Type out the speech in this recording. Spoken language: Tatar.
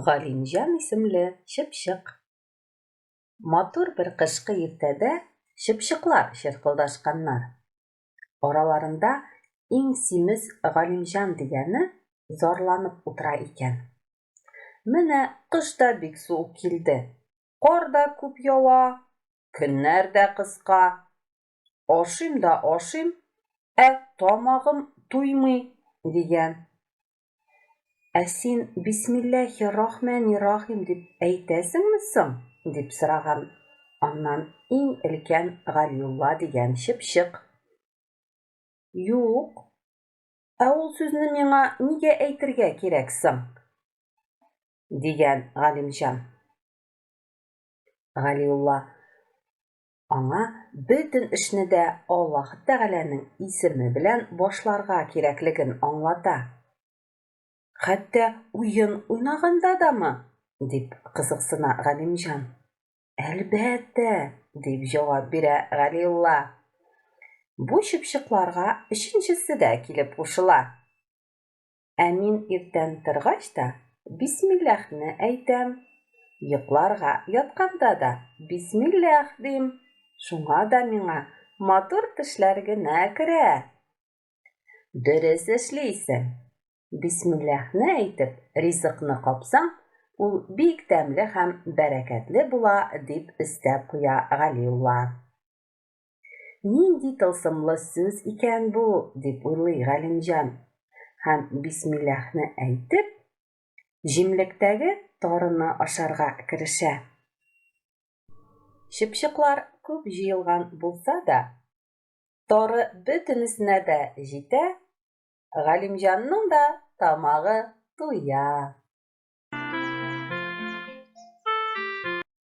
Галимҗан исемле чыпчык. Матур бер кышкы иртәдә чыпчыклар чыркылдашканнар. Араларында иң симез Галимҗан дигәне зарланып утыра икән. Менә кыш та бик суык килде. Кар да күп ява, көннәр дә кыска. Ашыйм да ашыйм, ә тамагым туймый, дигән. Ә син бисмилләһи рахмәни рахим дип әйтәсеңме соң? дип сораган аннан иң өлкән Галиулла дигән чыпчык. Юк. Ә ул сүзне миңа нигә әйтергә кирәк соң? дигән Галимҗан. Галиулла Аңа бөтен эшне дә Аллаһы Тәгаләнең исеме белән башларга кирәклеген аңлата. Хәтта уен уйнаганда дамы? дип кызыксына Галимҗан. Әлбәттә, дип җавап бирә Галиулла. Бу чыпчыкларга өченчесе дә килеп кушыла. Ә мин иртән торгач та бисмилләһне әйтәм, йокларга ятканда да бисмилләһ дим, шуңа да миңа матур төшләр генә керә. Дөрес эшлисең. Бисмилләһне әйтеп, ризыкны капсаң, ул бик тәмле һәм бәрәкәтле була, дип өстәп куя Галиулла. Нинди тылсымлы сүз икән бу, дип уйлый Галимҗан. Һәм бисмилләһне әйтеп, җимлектәге тарыны ашарга керешә. Чыпчыклар күп җыелган булса да, тары бөтенесенә дә җитә, Галимҗанның да тамагы туя.